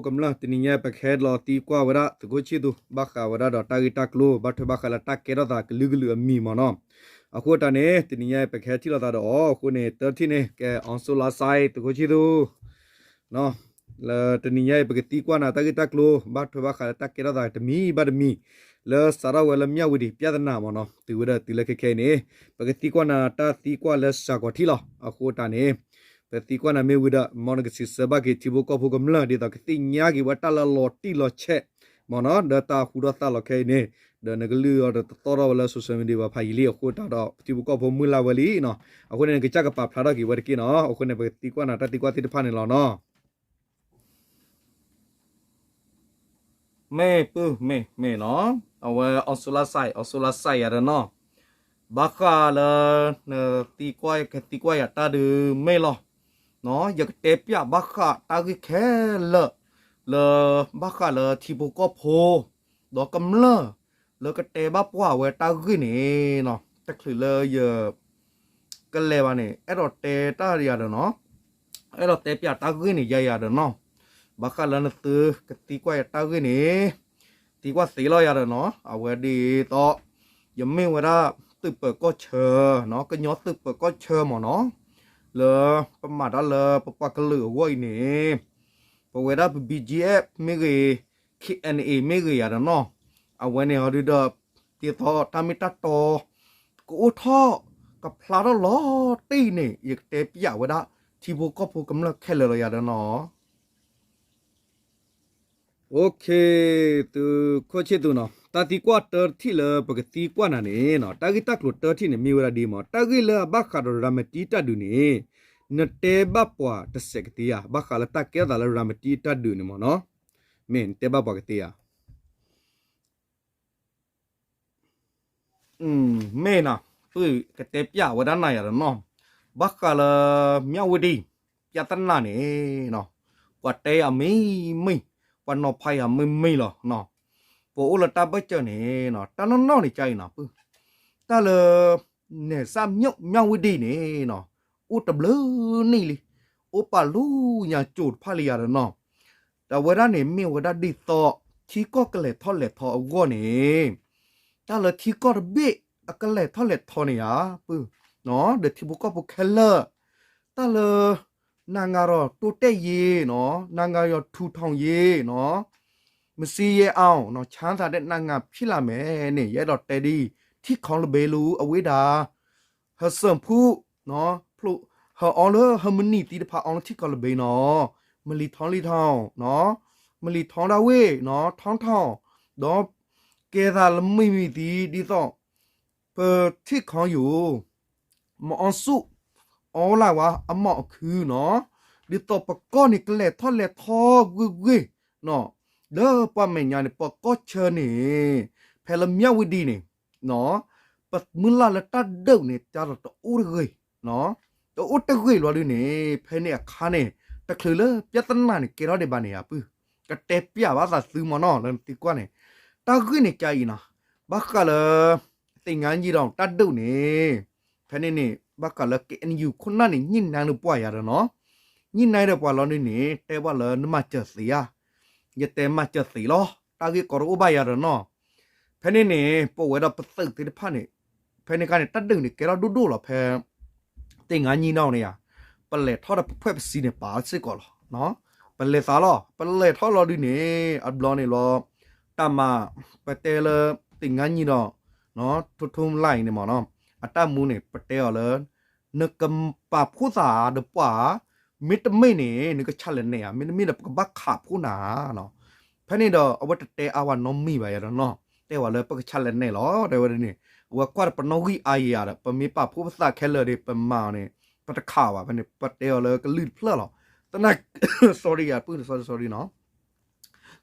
ကမျၢၢ် တနံၤညါအံၤ ပကဟဲလီၤသံကွၢ်ဝဲဒၣ်သုးခိၣ်ဆံၣ်သူ ဘၣ်ဃးဝဲဒၣ်ဒီးတၢ်ဂ့ၢ်တၢ်ကျိၤ ဘၣ်ထွဲဘၣ်ဃးလၢတၢ်ကဲထီၣ်သးကလုာ်ကလုာ်အမံၤမ့ၢ်နီၤ. အဃိတၢ်န့ၣ် တနံၤညါအံၤ ပကဟဲထံၣ်လိာ်သးဒီးအီၤအဃိန့ၣ် တထံၣ်န့ၣ် ကဲ အောင်စိုးလင်း သုးခိၣ်ဆံၣ်သူ လၢတနံၤညါအံၤ ပကသံကွၢ်နၤတၢ်ဂ့ၢ်တၢ်ကျိၤ ဘၣ်ထွဲဘၣ်ဃးလၢတၢ်ကဲထီၣ်သးတမံၤဘၣ်တမံၤ လၢစးထီၣ်ဝဲလၢ မြဝတီ ပြဿနာ မ့ၢ်နီၤ တုၤဝဲဒၣ်တုၤလၢခဲခဲအံၤန့ၣ် ပကသံကွၢ်နၤတၢ်သံကွၢ်လၢစှၤကီးထံလီၤ. အဃိတၢ်န့ၣ် ပသံကွၢ်နၤမ့ၢ်ဝံၤဒီး မ်နကစံးဆၢဘၣ်က့ၤထံဖိကီၢ်ဖိကမျၢၢ် ဒ်သိးကသ့ၣ်ညါက့ၤဝဲတၢ်လၢလီၤတံၢ်လီၤဆဲး မ့ၢ်နီၤ ဒီးတၢ်ဟူထီၣ်သါလီၤခဲအံၤန့ၣ် ဒီးနကလုၢ်အီၤဒီးတသီၣ်ထီၣ်ဝဲလၢ social media ဘၣ်ဖးယံာ်လံ အဃိတၢ်ဒီးထံဖိကီၢ်ဖိမုၢ်လၢ်ဝဲလံနီၤ. အဃိန့ၣ် နကစၢ်ကပာ်ဖျါထီၣ်က့ၤဝဲတက့ၢ်နီၤ. အဃိန့ၣ် ပကသံကွၢ်နၤတၢ်သံကွၢ်သ့ၣ်တဖၣ်န့ၣ်လီၤနီၤ. မ့ၢ်ပုၢ်မ့ၢ်မ့ၢ်နီၤ အဝဲ အောင်စိုးလင်း အောင်စိုးလင်း ယၤဒီးနီၤ ဘၣ်ဃးလၢ နသံကွၢ် ကသံကွၢ်ယၤတၢ်ဒုးမ့ၢ်လီၤ. ယကတဲပျးဘၣ်ဃးတၢ်ဂ့ၢ်ခဲလၢာ် လၢ ဘၣ်ဃးလၢထံဖိကီၢ်ဖိ ဒီးကမျၢၢ် လၢကတဲဘၣ်ပှၤဝဲတၢ်ဂ့ၢ်န့ၣ်နီၤ တချုးလၢယ ကလဲၤဘၣ်န့ၣ် အဲၣ်ဒိးတဲတၢ်ယၤဒီးနီၤ အဲၣ်ဒိးတဲပျးတၢ်ဂ့ၢ်န့ၣ် ယၤယၤဒီးနီၤ ဘၣ်ဃးလၢနသုကသံကွၢ်ယၤတၢ်ဂ့ၢ်န့ၣ် သံကွၢ်သ့လီၤယၤဒီးနီၤ အဝဲဒ်သိး ယမ့ၢ်ဝဲဒၣ်သုးပၢၤကီၢ်ဆၢ ကညီသုးပၢၤကီၢ်ဆၢမ့ၢ်နီၤ လၢပမၤတၢ်လၢပပှၤကလုာ်အဂီၢ်အံၤန့ၣ် ပဝဲဒၣ်ပ ဘီ ဂျီ အ့ဖ် မ့ၢ်ဂ့ၤ ခ့ၣ်အဲၣ် မ့ၢ်ဂ့ၤယၤဒီးနီၤ အဝဲန့ၣ်ဟီဒုဒီး ဒ်သိးတၢ်မ့ၢ်တၢ်တီ ကအိၣ်ထီၣ် ကဖျါထီၣ်လီၤတံၢ်န့ၣ် ယကတဲပျးဝဲဒၣ် ထံဖိကီၢ်ဖိကမျၢၢ်ခဲလၢာ်လီၤယၤဒီးနီၤ. သုးခိၣ်ဆံၣ်သူနီၤ တၢ်သံကွၢ်တထံၣ်လၢပကသံကွၢ်နၤန့ၣ်နီၤ တၢ်ဂ့ၢ်တၢ်ကျိၤတထံၣ်န့ၣ် မ့ၢ်ဝဲဒၣ်ဒ်မ့ၢ် တၢ်ဂ့ၢ်လၢအဘၣ်ဃးဒီးရၤမတံတၢ်ဒုးန့ၣ် နတဲဘၣ်ပှၤတစဲးကသ့ဧါ ဘၣ်ဃးလၢတၢ်ကဲထီၣ်သးလၢရၤမတံတၢ်ဒုးန့ၣ်မ့ၢ်နီၤ မ့ၢ်နတဲဘၣ်ပှၤကသ့ဧါ မ့ၢ်နီၤ ပုၢ်ကတဲပျးဝဲဒၣ်နၤယၤဒီးနီၤ ဘၣ်ဃးလၢ မြဝတီ ပြဿနာ န့ၣ်နီၤ ပှၤတဲယၤမံၤမံၤ ပှၤနီၤဖးယၤမံၤမံၤလီၤနီၤ ပအိၣ်လၢတၢ်ဘၢၣ်စၢၤန့ၣ်နီၤ တၢ်နီၢ်နီၢ်န့ၣ်ကါအံၤနီၤ ပုၢ် တၢ်လၢ နယ်စပ်မြို့ မြဝတီ န့ၣ်နီၤ အိၣ်တဘျုးနံၣ်လံ အိၣ်ပာ်လူၤညါကၠိတဖၣ်လံယၤဒီးနီၤ ဒီးအဝဲဒၣ်န့ၣ် မ့ၢ်ဝဲဒၣ်ဒ်သိး ထံကီၢ်ကလဲၤထီၣ်လဲၤထီအဂီၢ်န့ၣ် တၢ်လၢထံကီၢ်တဘ့ၣ်အကလဲၤထီၣ်လဲၤထီန့ၣ်ဧါ ပုၢ် ဒီးထံဖိကီၢ်ဖိခဲလၢာ် တၢ်လၢ နိုင်ငံတော်တိုးတက်ရေးနီၤ နိုင်ငံတော်ထူထောင်ရေးနီၤ မစံယဲအောင်နီၤ ချမ်းသာတဲ့နိုင်ငံဖြစ်လာမယ်န့ၣ် ယအဲၣ်ဒိးတဲဒ် ထံခေါင်လဘဲလူအဝ့ၢ်ဒၣ် ဟဲစၢၣ်ဖူၣ် ဖျိဟဲအီၤလၢဟဲမုၢ်နံၤသံတဖၣ်အီၤလၢထံခေါင်လဘဲနီၤ မလံၤထီလံၤထီ မလံၤထီဒၣ်ဝ့ၢ်နီၤ ထီထီ ဒီး ကဲသးလၢမုၢ်နံၤသံ ဒ်သိး ပထံၣ်ခီယိာ် မအီၣ်ဆူၣ် အီလၢ်ဝါအမီၢ်အခုနီၤ ဒ်သိးပကီၢ်န့ၣ်ကလဲၤထီၣ်လဲၤထီဂ့ၤဂ့ၤနီၤ လၢပှၤမဲာ်ညါန့ၣ် ပကီၢ်ဆၢန့ၣ် ဖဲလၢမြဝတီ န့ၣ် ပမုၢ်လၢ်လၢတၢ်ဒုးန့ၣ် တၢ်ဒီးတအိၣ်တဂ့ၤ တအိၣ်တဂ့ၤလီၤဒုန့ၣ် ဖဲန့ၣ်အခါန့ၣ် တချုးလၢ ပြဿနာ န့ၣ် ကဲထီၣ်ဒံးဘၣ်န့ၣ်ဧါ ပုၢ် ကတဲပျးဘၣ်သးသုမ့ၢ်နီၤ လၢနသံကွၢ်န့ၣ် တၢ်ဂ့ၢ်န့ၣ်ကါအံၤနီၤ ဘၣ်ဃးလၢ သင်္ဃန်းညီနောင် တၢ်ဒုးန့ၣ် ဖဲန့ၣ်န့ၣ် ဘၣ်ဃးလၢ ကဲၣ်အဲၣ်ယူၣ် ခိၣ်နၢ်န့ၣ် ညှိနှိုင်းဒီးပှၤယၤဒီးနီၤ ညှိနှိုင်းဒီးပှၤလီၤဒုန့ၣ် တဲဘၣ်လၢနမၤစၢၤသ့ဧါ ယတဲမၤစၢၤသ့လီၤ တၢ်ဂ့ၢ်ကီတအိၣ်ဘၣ်ယၤဒီးနီၤ ဖဲန့ၣ်န့ၣ် ပဝဲဒီးပသုးသ့ၣ်တဖၣ်န့ၣ် ဖဲန့ၣ်ခါန့ၣ် တၢ်ဒုးန့ၣ် ကဲထီၣ်ဒိၣ်ဒိၣ်လီၤ ဖဲ သင်္ဃန်းညီနောင် န့ၣ်ဧါ ပလဲၤထီၣ်ဒီးပဖှဲးပစံးန့ၣ် ပာ်စ့ၢ်ကီးလီၤ ပလဲၤသးလီၤ ပလဲၤထီၣ်လီၤဒုန့ၣ် အဘျီန့ၣ်လီၤ တၢ်မၤ ပတဲလၢ သင်္ဃန်းညီနောင် ထိထိလါအံၤန့ၣ်မ့ၢ်နီၤ အတၢ်မူန့ၣ် ပတဲအီၤလၢ နကပာ်ဖှိၣ်သးဒီးပှၤ မ့တမ့ၢ်န့ၣ် နကဆါလဲၣ်နဲၣ်ဧါ မ့တမ့ၢ်ဒီး ပကဘၣ်ခးဖှိၣ်နၤနီၤ ဖဲန့ၣ်ဒီး အဝဲတတဲအါဝဲနီတမံၤဘၣ်ယၤဒီးနီၤ တဲဝဲလၢပကဆါလဲၣ်နဲၣ်လီၤ တဲဝဲဒ်န့ၣ် အဝဲကွၢ်ဒီးပနီၣ်ဂံၢ်အါယၤဒီး ပမ့ၢ်ပာ်ဖှိၣ်ပသးခဲလၢာ်ဒီး ပမၤအီၤန့ၣ် ပတခးဘၣ် ဖဲန့ၣ် ပတဲအီၤလၢကလုၢ်တဖျၢၣ်လီၤ သနာ် sorry ယၤ ပုၢ် sorry sorry နီၤ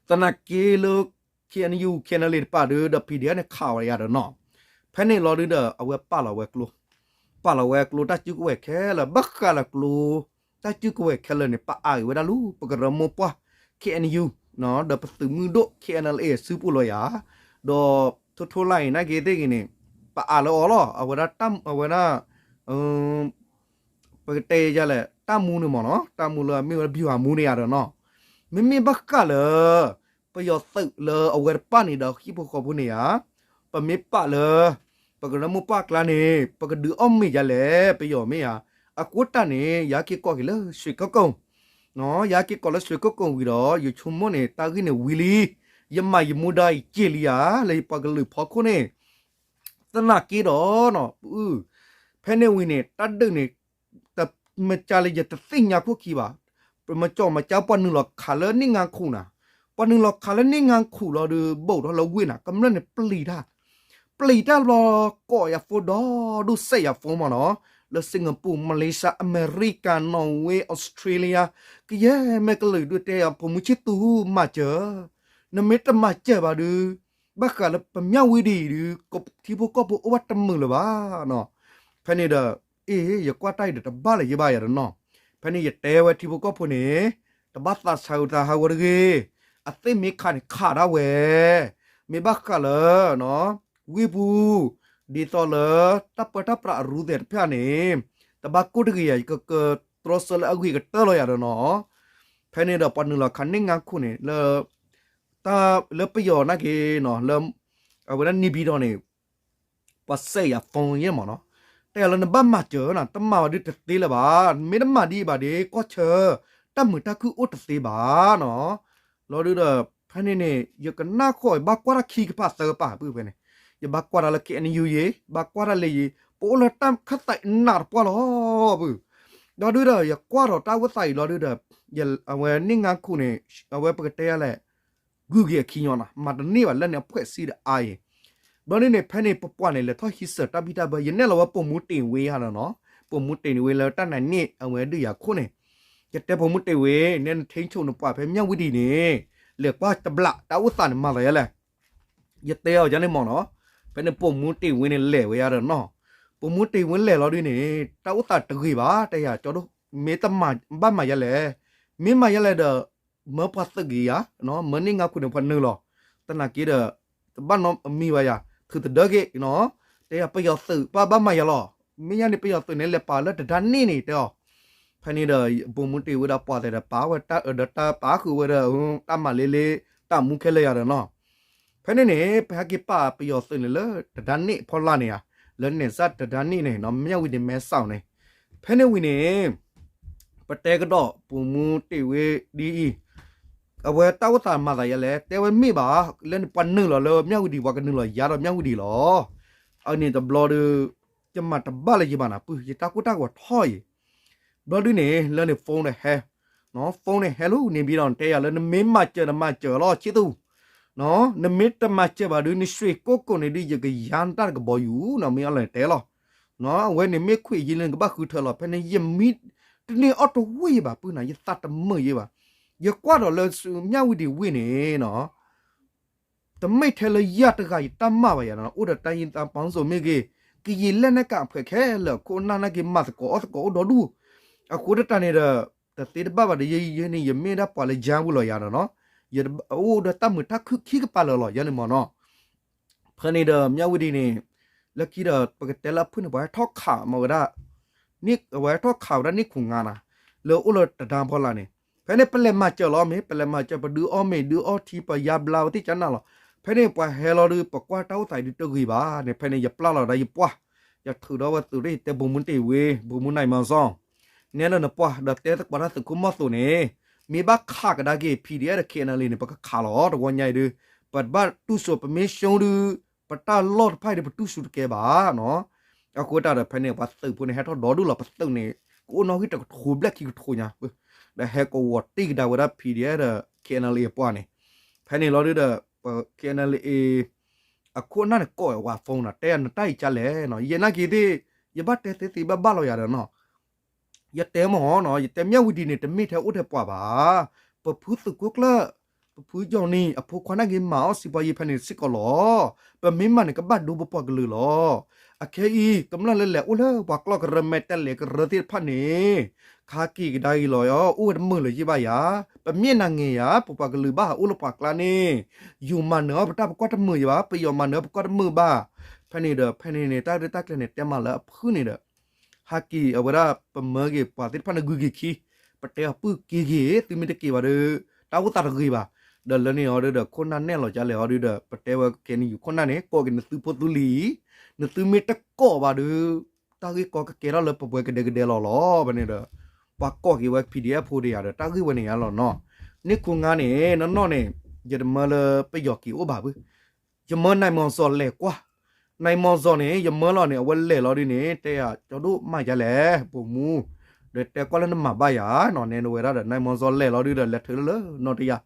သနာ်က့လၢ ခ့ၣ်အဲၣ်ယူၣ် ခ့ၣ်အဲၣ်လ့ၣ် တပာ်ဒုးဒီး ပီၣ်ဒ့ၣ်န့ၣ် ခးဝဲယၤဒီးနီၤ ဖဲန့ၣ်လီၤဒုဒီး အဝဲပာ်လီၤဝဲကျိ ပာ်လီၤဝဲကျိတၢ်စုကဝဲၤခဲလၢာ် ဘၣ်ဃးလၢကျိ တၢ်စုကဝဲၤခဲလၢာ်န့ၣ် ပအါဂ့ၤဝဲဒၣ်လူၤ ပကရၢမိၢ်ပှၢ် ခ့ၣ်အဲၣ်ယူၣ် ဒီးပသုးမုၢ်ဒိၣ် ခ့ၣ်အဲၣ်လ့ၣ် စုပူၤလီၤယၤ ဒီးထိထိလါအံၤနာ်က့သ့ၣ်ဂ့ၤန့ၣ် ပအါလၢအီၤလီၤ အဝဲဒၣ် အဝဲဒၣ် ပကတဲယၤလဲၣ် တၢ်မူန့ၣ်မ့ၢ်နီၤ တၢ်မူလၢအမ့ၢ်ဝဲဒၣ် ဗျူဟာမှူး န့ၣ်ယၤဒီးနီၤ မ့မ့ၢ်ဘၣ်ဃးလၢ ပယီၤသုးလၢအဝဲတပာ်န့ၣ်ဒီးဟံၣ်ဖိဃီဖိန့ၣ်ဧါ, ပမ့ၢ်ပာ်လၢ ပကရၢမိၢ်ပှၢ်ကျါန့ၣ် ပကဒုးအီၣ်မ့ၤဒ်လဲၣ် ပယီၤမ့ၢ်ဧါ. အဃိတၢ်န့ၣ် ယဟဲက့ၤကိးက့ၤလၢ ရွှေကုက္ကို ယဟဲက့ၤကိးလၢ ရွှေကုက္ကို ဝံၤဒီး ယဆိကမိၣ်န့ၣ် တၢ်ဂ့ၢ်န့ၣ်ဝံၤလံ, ယမၤယမူဒါအံၤက့ၤလံဧါ လၢယပှၤကလုာ်ဖီခိၣ်န့ၣ် သနာ်က့ဒီး ဖဲန့ၣ်ဝံၤန့ၣ် တၢ်ဒုးန့ၣ် မ့ၢ်ကလၢယတသ့ၣ်ညါခိၣ်ခံဘၣ်. မ့ၢ်ကီမ့ၢ်ကါ ပှၤနုာ်လီၤခးလၢန့ၣ်ငါခူၣ်နၤ, ပှၤနုာ်လီၤခးလၢန့ၣ်ငါခူၣ်လီၤဒီး ဘူးထီၣ်လၢဝ့ၢ်နၤ ကမျၢၢ်န့ၣ်ပျံၤတၢ်, ပျံၤတၢ်ဘျီ ကိးယၤ phone ဒီးဒိၣ်စဲးယၤ phone မ့ၢ်နီၤ, လၢ Singapore, Malaysia, America, Norway, Australia, ကယဲၢ်မ့ၢ်ကလုာ်ဒုးတဲယၤ ပိာ်မုၣ်ဆံၣ်သူမၤစၢၤ, နမ့ၢ်တမၤစၢၤဘၣ်ဒီး ဘၣ်ဃးလၢပမၠၣ်ဝတံၤဒုး ထံဖိကီၢ်ဖိအိၣ်ဘၣ်တမုာ်လၢၤဘၣ်နီၤ. ဖဲန့ၣ်ဒီး အ့ ယကွၢ်တၢ်အံၤဒီးတဘၣ်လၢၤယဘၣ်ယၤဒီးနီၤ, ဖဲန့ၣ်ယတဲဝဲထံဖိကီၢ်ဖိန့ၣ် တဘၣ်သးဆါအုးသးဟးဂီၤတဂ့ၤ, အသ့ၣ်မ့ၢ်ခးန့ၣ် ခးဒၣ်ဝဲ, မ့ၢ်ဘၣ်ဃးလၢ ဝ့ၢ်ပူၤ ဒ်သိးလၢ တၢ်ပၢတၢ်ပြးအရူသဲးတဖၣ်န့ၣ် တဘၣ်ကိၢ်တဂ့ၤယၤ ယကကတြီဆၢလၢအဂ့ၤကတၢၢ်လီၤယၤဒီးနီၤ. ဖဲန့ၣ်ဒီးပှၤနုာ်လီၤခးန့ၣ်ငါခူၣ်န့ၣ် လၢ တၢ်လၢပယီၤနာ်က့ၤနီၤ လၢ အဝဲဒၣ် နေပြည်တော် န့ၣ် ပှၤစဲးယၤ phone ယဲမ့ၢ်နီၤ, တဲယၤလၢနဘၣ်မၤစၢၤနၤ တမၤဘၣ်ဒုးတသ့လၢၤဘၣ်, မ့ၢ်တမၤဒ်အံၤဘၣ်ဒီး ကွၢ်ဆၢ တၢ်မုာ်တၢ်ခုၣ်အိၣ်တသ့ဘၣ်နီၤ. လီၤဒုးဒီး ဖဲန့ၣ်န့ၣ် ယကနၣ်ဃီၤ ယဘၣ်ကွၢ်တၢ်ခံကပၤသၢကပၤပုၢ်ဖဲန့ၣ်, ယဘၣ်ကွၢ်တၢ်လၢ KNU ယံၤ ဘၣ်ကွၢ်တၢ်လၢယံၤ ပအိၣ်လၢတၢ်ခၢၣ်သးအနးတပှၢ်လီၤပုၢ်. လီၤဒုးဒီး ယကွၢ်ဒီးတၢ်အိၣ်သးအံၤလီၤဒုးဒီး အဝဲန့ၣ်ငါခူၣ်န့ၣ် အဝဲပကတဲယၤလဲၣ် ဂုာ်က့ၤအခံညီနီၤ မၤတန့ၢ်ဘၣ်လၢန့ၣ်အဖှဲးစံဒီးအါအံၤ, ဘျီဒ်န့ၣ် ဖဲန့ၣ်ပပှၤန့ၣ် လဲၤထီၣ်ဟံးစၢၤတၢ်ဘံၣ်တၢ်ဘၢ ယနဲၣ်လီၤဝဲပိာ်မူတ့ၢ်ဝ့ယၤဒီးနီၤ, ပိာ်မူတ့ၢ်န့ၣ်ဝ့လၢတၢ်နါန့ၣ် အဝဲဒုးယၤခိၣ်န့ၣ်, ယတဲပိာ်မူတ့ၢ်ဝ့ နဲနထ့ဆိၣ်နပှၤဖဲမၠၣ်ဝတံၤန့ၣ် လဲၤကွၢ်တဘျး တၢ်အိၣ်သးန့ၣ်မၤသးယၤလဲၣ် ယတဲအီၤယၤန့ၣ်မ့ၢ်နီၤ, ဖဲန့ၣ်ပိာ်မူတ့ၢ်ဝ့န့ၣ်လဲၤဝဲယၤဒီးနီၤ, ပိာ်မူတ့ၢ်ဝ့လဲၤလီၤဒုးန့ၣ် တၢ်အိၣ်သးတဂ့ၤဘၣ် တဲယၤကၠီဒိၣ်, မ့ၢ်တမၤဘၣ်မၤယၤလဲၣ်, မ့ၢ်မၤယၤလဲၣ်ဒီး မၢပှၤသုးက့ၤယၤ, မၢန့ၢ်ငါခိၣ်န့ၣ်ပှၤနုာ်လီၤ, သနာ်က့ဒီး တဘၣ်နီတမံၤဘၣ်ယၤ ထုးတဒၢက့ၤနီၤ, တဲယၤပယီၤသုးပၢ်ဘၣ်မၤယၤလီၤ, မ့ၢ်ညါန့ၣ်ပယီၤသုးန့ၣ်လဲၤပာ်လၢတဒါန့ၣ်န့ၣ်တဲအီၤ, ဖဲန့ၣ်ဒီး ပိာ်မူတ့ၢ်ဝ့ဒီးပှၤသ့ၣ်ဒီး ပာ်ဝဲတၢ်အၢဒီးတၢ်ပာ်ဃုာ်ဝဲဒီး တၢ်မၤလ့လ့ တၢ်မူခဲလၢာ်ယၤဒီးနီၤ, ဖဲန့ၣ်န့ၣ် ပဟဲက့ၤပာ်ပယီၤသုးန့ၣ်လၢတဒါန့ၣ်အဖီလာ်န့ၣ်ဧါ, လၢနဲၣ်စၢ်တဒါန့ၣ်န့ၣ်နီၤ မၠၣ်ဝတံၤ မဲဆီးန့ၣ်, ဖဲန့ၣ်ဝံၤန့ၣ် ပတဲကဒီးပိာ်မူတ့ၢ်ဝ့ဒ်အံၤ, အဝဲတၢ်အိၣ်သးမၤသးယၤလဲၣ် တဲဝဲမ့ၢ်ဘၣ်, လၢန့ၣ်ပှၤနုာ်လီၤလၢမၠၣ်ဝတံၤ ပှၤကနုာ်လီၤယၤဒီးမၠၣ်ဝတံၤလီၤ, အန့ၣ်တဘျီဒီး ယမၤတဘၣ်လၢၤယဘၣ်နၤပုၢ် ယတၢ်ကိၢ်တၢ်ဂီၤထီၣ်အံၤ, ဘျီဒုးန့ၣ် လၢန့ၣ် phone ဒီးဟဲ phone န့ၣ်ဟဲလၢ နေပြည်တော် န့ၣ် တဲယၤလၢနမ့ၢ်မၤစၢၤနမၤစၢၤလီၤ ဆံသူ, နမ့ၢ်တမၤစၢၤဘၣ်ဒုး နရွှေကုက္ကိုန့ၣ်ဒုး ယကယၤနတၢ်တကဘီယူၤနီၤ မ့ၢ်အီၤလၢန့ၣ်တဲလီၤ, အဝဲန့ၣ်မ့ၢ်ခွံးယံလၢနကဘၣ်ဃုထၢလီၤ ဖဲန့ၣ်ယမံတန့ၢ်အီၣ်တဝ့ၢ်ယဘၣ်ပုၢ်နၤ ယသးတမုာ်ယဘၣ်, ယကွၢ်ဒီးလၢမၠၣ်ဝတံၤဝ့ၢ်န့ၣ်နီၤ တမ့ၢ်ထဲလၢယၤတဂၤယတၢ်မၤဘၣ်ယၤနီၤ အိၣ်ဒီးတၢ်ယံသးပီစိၤမ့ၢ်ဂ့ၤ, ကယံာ်လဲၣ်နဲၣ်ကၣ်အဖှဲးခဲလၢာ် ခိၣ်နၢ်နာ်က့ၤမၤသကိးအီၣ်သကိးအိၣ်ဒီဒူၣ်, အဃိတတၢ်န့ၣ်ဒီး တသ့တဘၣ်ဘၣ်ဒီး ယဲယဲန့ၣ် ယမ့ၢ်ဒၣ်ပှၤလၢယါပူၤလီၤယၤဒီးနီၤ, ယအိၣ်ဒီးတၢ်မုာ်တၢ်ခုၣ်ခံကပၤလၢာ်လီၤ ယဲန့ၣ်မ့ၢ်နီၤ, ဖဲန့ၣ်ဒီးမၠၣ်ဝတံၤန့ၣ် လၢခံဒီး ပကတဲလၢအဖုၣ်န့ၣ် ပှၤဟဲထီၣ်ခးမၤဝဲဒၣ် အဝဲဟဲထီၣ်ခးဝဲဒၣ်န့ၣ်ခိၣ်ငါနီၤ, လၢအိၣ်လၢတဒါဖီလာ်န့ၣ်, ဖဲန့ၣ်ပလဲၤမၤစၢၤလီၤမ့ၢ် ပလဲၤမၤစၢၤ ပဒုးအီၣ်မ့ၤဒုးအီထံ ပယါဘျါဝဲသ့ၣ်ကနၣ်လီၤ, ဖဲန့ၣ်ပှၤဟဲလီၤဒီး ပကွၢ်တၢ်အိၣ်သးဒုးတဂ့ၤဘၣ်န့ၣ် ဖဲန့ၣ်ယပျၢ်လီၤဒၣ်ယပှၢ်, ယထုးဒီးဝဲသုးရ့ၣ် တဲပိာ်မူတ့ၢ်ဝ့ ပိာ်မူနံၣ်မီၤစီ နဲလၢနပှၢ်ဒီးတဲသကိးတၢ်သုးခိၣ်မီၢ်သိးန့ၣ်, မ့ၢ်ဘၣ်ခးကဒါက့ၤ PDF ဒီး KNLA န့ၣ် ပကခးလီၤ တဝီညါအံၤဒုး, ပဘၣ်တူၢ်စိပမ့ၢ်ရှုံးဒုး, ပတၢ်လီၢ်တဖၣ်အံၤဒုး ပတူၢ်စူၤတကဲဘၣ်နီၤ, အဃိတၢ်ဒီးဖဲန့ၣ် ပှၤသုးဖိန့ၣ် ဟဲထီၣ်ဒီဒူၣ်လီၤ ပသုးန့ၣ်, ကအိၣ်နီၣ်ဂံၢ်တကထိဘျဲၣ်ခံကထိညါ, ဒီးဟဲကဝီၤတ့ၢ်ကဒါဝဲဒၣ် PDF ဒီး KNLA အပှၢ်န့ၣ်, ဖဲန့ၣ်လီၤဒုးဒီး ပ KNLA အခိၣ်အနၢ်န့ၣ် ကိးဝဲ phone နီၤ တဲနတၢ်အံၤကလဲၣ်နီၤ ယဲနာ်က့ၤသ့ၣ် ယဘၣ်တဲသ့သ့ဘၣ်ဘၣ်လီၤယၤဒီးနီၤ ယတဲမ့ၢ်နီၤ ယတဲမၠၣ်ဝတံၤန့ၣ် တမ့ၢ်ထဲအိၣ်ထဲပှၤဘၣ်. ပဖုသုးခိၣ်ကျၢၢ်, ပဖုကၠီနံၤ အဖိခွါနာ်က့ၤမၤအီၣ်စံးပှၤယံၤဖဲန့ၣ်စ့ၢ်ကီးလီၤ. ပမ့ၢ်မၤန့ၣ် ကဘၣ်ဒိပပှၤကလုာ်လီၤ. အခဲအံၤ ကမျၢၢ်လၢလဲၤအိၣ်လၢပှၤကျီၢ်ကရၢမဲာ်တဲလဲၤကရၢသ့ၣ်တဖၣ်န့ၣ် ခါက့ၤကဒါက့ၤလီၤ အိၣ်ဝဲတမုာ်လၢၤယံၤဘၣ်ယၤ. ပမ့ၢ်နၤငဲၤယၤ ပပှၤကလုာ်ဘၣ်ဟးအိၣ်လၢပှၤကျါန့ၣ် ယိၤမၤနၢၤအီၤပတၢ်ပကွၢ်တမုာ်ယံၤဘၣ် ပယီၤမၤနၢၤပကွၢ်တမုာ်ဘၣ်. ဖဲန့ၣ်ဒီး ဖဲန့ၣ်န့ၣ် တၢ်ရဲၣ်တၢ်ကျဲၤန့ၣ် တဲမးလၢအဖုၣ်န့ၣ်ဒီး ဟးက့ၤအဝဲဒၣ်ပမၢက့ၤပှၤသ့ၣ်တဖၣ်န့ၣ် ဂုၤက့ၤခံ, ပတဲအီၤပုၢ်က့ၤက့ၤ သုမ့ၢ်တက့ၤဘၣ်ဒီး တၢ်အိၣ်သးတဂ့ၤဘၣ်. ဒီးလၢန့ၣ်အီၤဒုဒီး ခိၣ်နၢ်နဲၣ်လီၤကလဲာ်အီၤဒုဒီး ပတဲဝဲကဲနယူၤခိၣ်နၢ်န့ၣ် ကိးက့ၤနသုဖိသူလံၤ, နသုမ့ၢ်တကိးဘၣ်ဒု တၢ်ဂ့ၢ်ကီကကဲထီၣ်လၢပဝဲကဒဲကဒဲလီၤလီၤ. ဖဲန့ၣ်ဒီး ပှၤကိးက့ၤဝဲ PDF ဖိဒီးယၤဒီး တၢ်ဂ့ၢ်ဝဲန့ၣ်ယါလီၤနီၤ. န့ၣ်ခူငါန့ၣ် နီၢ်နီၢ်န့ၣ် ယတမၢလၢပယီၤက့ၤအိၣ်ဘၣ်ဘၣ်. ယမၢနၢ်မီၤစီၤလဲၤကွၢ်, နၢ်မီၤစီၤန့ၣ် ယမၢလီၤန့ၣ် အဝဲလဲၤလီၤဒုန့ၣ် တဲယၤ ကၠီဒိၣ်မးယါလဲၣ် ပိာ်မူ, ဒီးတဲကွၢ်လၢနမၤဘၣ်ယၤနီၤ နဲနဝဲဒၣ်ဒီး နၢ်မီၤစီၤလဲၤလီၤဒုဒီး လဲၤထုးလၢလၢနီတယၤ,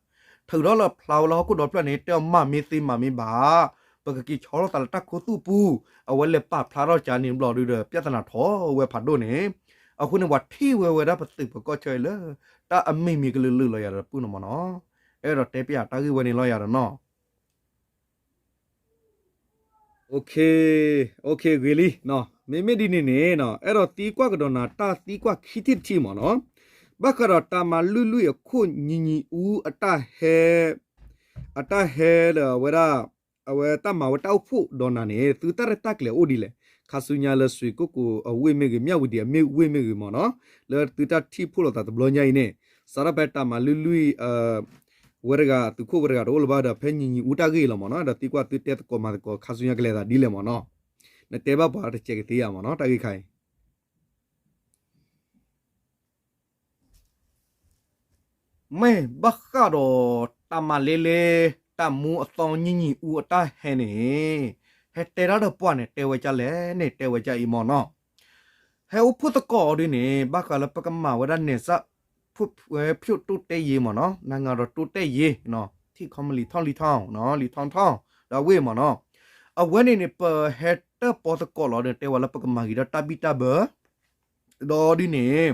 ထုးထီၣ်လၢဖျါဝဲလၢဟီၣ်ခိၣ်ဒီဖျၢၣ်န့ၣ် တဲအီၤမၤမ့ၢ်သ့မၤမ့ၢ်ဘၣ်, ပကက့ၤဆီလီၤသးလၢတၢ်ခူသူၣ်ပူၤ, အဝဲလဲၤပာ်ဖျါထီၣ်ကန့ၣ်ဘျီဒုဒီး ပြဿနာထီၣ်ဝဲဖးဒိၣ်န့ၣ်, အဃိန့ၣ် ပှၤထံၣ်ဝဲဝဲဒၣ်ပသုးပကီၢ်ဆၢအံၤလၢ တၢ်အမံၤမံၤကလုာ်လုာ်လီၤယၤဒီးပူၤနီၤမနီၤ, အဲၣ်ဒိးတဲပယၤတၢ်ဂ့ၢ်ဝဲန့ၣ်လီၤယၤဒီးနီၤ. OK, OK ဂ့ၤလံ, မ့မ့ၢ်ဒ်န့ၣ်န့ၣ် အဲၣ်ဒိးသံကွၢ်ကဒီးနၤ တၢ်သံကွၢ်ခံထံၣ်တထံၣ်မ့ၢ်နီၤ, ဘၣ်ဃးဒီးတၢ်မၤလုၢ်လွံၢ်အခိၣ်ညီညီအူအတၢ်ဟဲ အတၢ်ဟဲလၢအဝဲဒၣ် အဝဲတၢ်မၤဝဲတၢ်အိၣ်ဖှိၣ်ဒီးနၤန့ၣ် သုတၢ်ရဲၣ်တၢ်ကျဲၤအိၣ်ဒ်လဲၣ်, ခါဆူညါလၢ ရွှေကုက္ကို အဝ့ၢ်မ့ၢ်ဂ့ၤ မြဝတီအမ့ၢ်ဝ့ၢ်မ့ၢ်ဂ့ၤမ့ၢ်နီၤ, လၢသုတၢ်ထံၣ်ဖှိၣ်လိာ်သးတဘျီညါအံၤန့ၣ်, စးထီၣ်ဖဲတၢ်မၤလုၢ်လွံၢ် ဝဲတဂၤသုးခိၣ်ဝဲတဂၤတအိၣ်လၢၤဘၣ်ဒီး ဖဲညီညီအူတၢ်ဂ့ၢ်လီၤမ့ၢ်နီၤ, ဒီးသံကွၢ်သုတဲသကိးမၤသကိး ခါဆူညါကလဲၤသးဒ်လဲၣ်မ့ၢ်နီၤ, နတဲဘၣ်ပှၤတစဲးကသ့ဧါမ့ၢ်နီၤ တၢ်ဂ့ၢ်ခါအံၤ မ့ၢ်ဘၣ်ဃးဒီးတၢ်မၤလ့လ့ တၢ်မူအသီညီညီအူအတၢ်ဟဲန့ၣ်, ဟဲတဲတၢ်ဒီးပှၤန့ၣ် တဲဝဲဒ်လဲၣ်န့ၣ် တဲဝဲဒ်အံၤမ့ၢ်နီၤ, ဟဲအိၣ်ဖှိၣ်သကိးအီၤဒ်န့ၣ် ဘၣ်ဃးလၢပကမၤဝဲဒၣ် နယ်စပ် ဖွံ့ဖြိုးတိုးတက်ရေးမ့ၢ်နီၤ, နိုင်ငံတော်တိုးတက်ရေး ထံၣ်ခီမ့ၢ်လံာ်ထီၣ်လံာ်ထီၣ် လံာ်ထီၣ်ထီၣ် ဒီးအဝ့ၢ်မ့ၢ်နီၤ, အဝဲန့ၣ်န့ၣ် ပဟဲတၢၣ်ပီသကိးလီၤန့ၣ် တဲဝဲလၢပကမၤဂ့ၤဒီးတၢ်ဘံၣ်တၢ်ဘၢ ဒီးဒ်န့ၣ်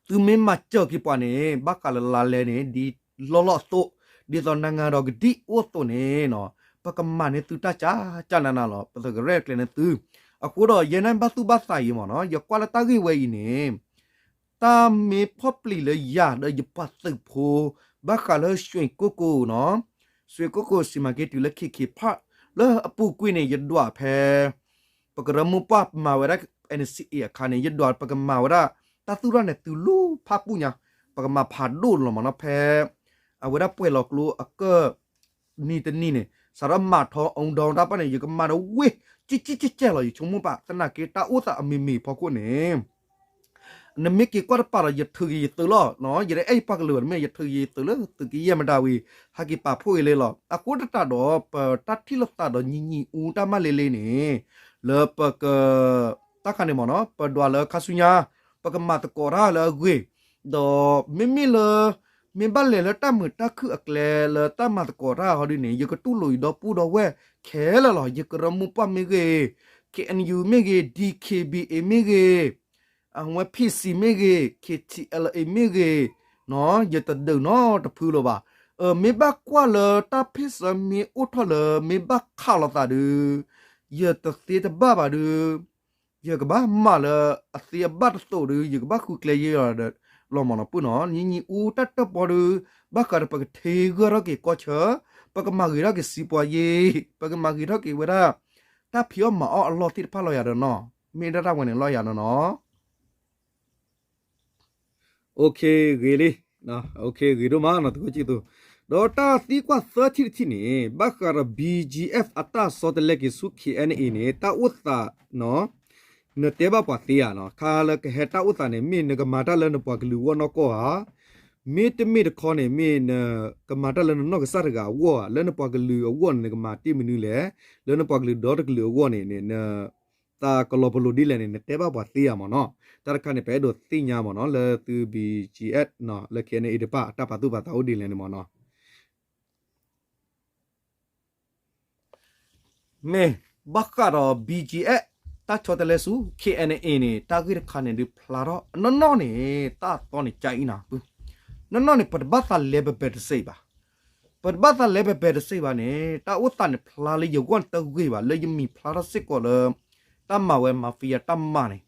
သုမ့ၢ်မၤစၢၤက့ၤပှၤန့ၣ် ဘၣ်ဃးလၢလါလဲန့ၣ် ဒ်လီၢ်လီၢ်အသိး, ဒ်သိးနၤဂၤဒီးကဒံအိၣ်အသိးန့ၣ်နီၤ, ပကမၤန့ၢ်သုတၢ်ကၢ်ကၢ်နးနးလီၤ, ပသကရဲၣ်ကျဲၤန့ၢ်သု. အဃိဒီးယဲန့ၣ်ဘၣ်သူၣ်ဘၣ်သးအံၤမ့ၢ်နီၤ, ယကွၢ်လၢတၢ်ဂ့ၢ်ဝဲအံၤန့ၣ် တၢ်မ့ၢ်ဖီၣ်ပျံၤလၢယၤဒီးယပှၤသုးဖိ ဘၣ်ဃးလၢ ရွှေကုက္ကိုနီၤ, ရွှေကုက္ကို စီမံကိန်းတုၤလၢ ခံခံဖး လၢအပူၤကွံာ်န့ၣ် ယဒွးဖဲ ပကရၢမိၢ်ပှၢ်မၤဝဲဒၣ် NCA အခါန့ၣ် ယဒွးပကမၤဝဲဒၣ် တၢ်သူၣ်ထီၣ်န့ၣ် တုၤလၢဖၣ်ပူၣ်ညါ, ပကမၤဖးဒိၣ်လီၤမ့ၢ်နီၤ ဖဲ အဝဲဒၣ်ပှဲၤလီၤကျိအကၢၣ် နံၤတနံၤန့ၣ် စးထီၣ်မၤထီအီၤဒီးတၢ်ပၢ်န့ၣ် ယကမၤဒီးဝ့ၢ် ကဲကဲကဲကဲလီၤ ယဆိကမိၣ်ပာ် သနာ်က့တၢ်အိၣ်သးအမံၤမံၤဖီခိၣ်န့ၣ် နမ့ၢ်က့ၤကွၢ်တပၤဒီး ယထုးက့ၤယသုးလီၤ, ယတအဲၣ်ယပှၤကလုာ်ဘၣ် တမ့ၢ် ယထုးက့ၤယသုးလၢသုးက့ယဲၢ်မတၤဝံၤ ဟဲက့ၤပာ်ဖှိၣ်အံၤလံလီၤ. အဃိသတးဒီး ပတၢ်ထံၣ်လိာ်သးဒီးညီညီအူတၢ်မၤလ့လ့န့ၣ် လၢပက တၢ်ခါန့ၣ်မ့ၢ်နီၤ ပဒွးလၢခါဆူညါ ပကမၤသကိးတၢ်လၢအဂ့ၤ, ဒီးမ့မ့ၢ်လၢ မ့ၢ်ဘၣ်လဲၤလၢတၢ်မုာ်တၢ်ခုၣ်အကျဲလၢတၢ်မၤသကိးတၢ်ဟီဒ်န့ၣ် ယကတူၢ်လိာ်ယဒီပုၢ်ဒီဝဲၢ်ခဲလၢာ်လီၤ. ယကရၢမိၢ်ပှၢ်မ့ၢ်ဂ့ၤ, KNU မ့ၢ်ဂ့ၤ, DKBA မ့ၢ်ဂ့ၤ အဝဲ PC မ့ၢ်ဂ့ၤ, KTLA မ့ၢ်ဂ့ၤ, ယတဒုးနီတဖုလၢၤဘၣ်. မ့ၢ်ဘၣ်ကွၢ်လၢတၢ်ဖ့ၣ်စၢမ့ၢ်အိၣ်ထီၣ်လၢ မ့ၢ်ဘၣ်ခးလိာ်သးဒုး ယတသ့တဘၣ်ဘၣ်ဒုး ယကဘၣ်မၤလၢအသ့အဘၣ်တသိးဒုး ယကဘၣ်ဃုကျဲယဲလီၤမ့ၢ်နီၤ ပုၢ်နီၤ. ညီညီအူတၢ်တၢၣ်ပီဒုး ဘၣ်ဃးဒီးပကထ့ဂၢၢ်ထီၣ်က့ၤကီၢ်ဆၢ, ပကမၤဂ့ၤထီၣ်က့ၤစံးပှၤယ့, ပကမၤဂ့ၤထီၣ်က့ၤဝဲဒၣ် တၢ်ဖံးအီၣ်မၤအီၣ်အလီၢ်သ့ၣ်တဖၣ်လီၤယၤဒီးနီၤ. မ့ၢ်ဒၣ်တၢ်ဝဲန့ၣ်လီၤယၤဒီးနီၤ. ဂ့ၤလံ, ဂ့ၤဒိၣ်မးနီၤ သုကီၢ်ကံၢ်သိ, ဒီးတၢ်သံကွၢ်သၢထံၣ်တထံၣ်န့ၣ် ဘၣ်ဃးဒီး BGF အတၢ်ဆီတလဲက့ၤဆူ KNA န့ၣ် တၢ်အိၣ်သး နတဲဘၣ်ပှၤသ့ဧါနီၤ. ခါလၢကဟဲတၢ်အိၣ်သးန့ၣ် မ့ၢ်နကမၤတၢ်လၢနပှၤကလုာ်အဂီၢ်နီၢ်ကီၢ်ဧါ, မ့တမ့ၢ်တခီန့ၣ် မ့ၢ်နကမၤတၢ်လၢနနီၢ်ကစၢ်တဂၤအဂီၢ်ဧါ, လၢနပှၤကလုာ်အဂီၢ်န့ၣ် နကမၤတ့ၢ်မနုၤလဲၣ်, လၢနပှၤကလုာ်ဒီတကလုာ်အဂီၢ်န့ၣ် န သးကလီၤပလိာ်ဒ်လဲၣ်န့ၣ် နတဲဘၣ်ပှၤသ့ဧါမ့ၢ်နီၤ. တၢ်တခါန့ၣ် ပအဲၣ်ဒိးသ့ၣ်ညါမ့ၢ်နီၤ လၢသု BGF လၢ KNA တဖၣ် အတၢ်ပာ်သူၣ်ပာ်သးအိၣ်ဒ်လဲၣ်န့ၣ်မ့ၢ်နီၤ. မ့ၢ်ဘၣ်ဃးဒီး BGF တၢ်ဆီတလဲဆူ KNA န့ၣ် တၢ်ဂ့ၢ်တခါန့ၣ်ဒုးဖျါထီၣ် နီၢ်နီၢ်န့ၣ် တၢ်အသီန့ၣ်ကအံၤနၤ, နီၢ်နီၢ်န့ၣ် ပတဘၣ်သးလဲၤဘဲဘဲတစဲးဘၣ်. ပတဘၣ်သးလဲၤဘဲဘဲတစဲးဘၣ်န့ၣ် တၢ်အိၣ်သးန့ၣ်ဖျါလၢယဂီၢ်န့ၣ်တဂ့ၤဘၣ် လၢယမံၤဖျါထီၣ်စ့ၢ်ကီးလၢ တၢ်မၤဝဲ mafia တၢ်မၤန့ၣ်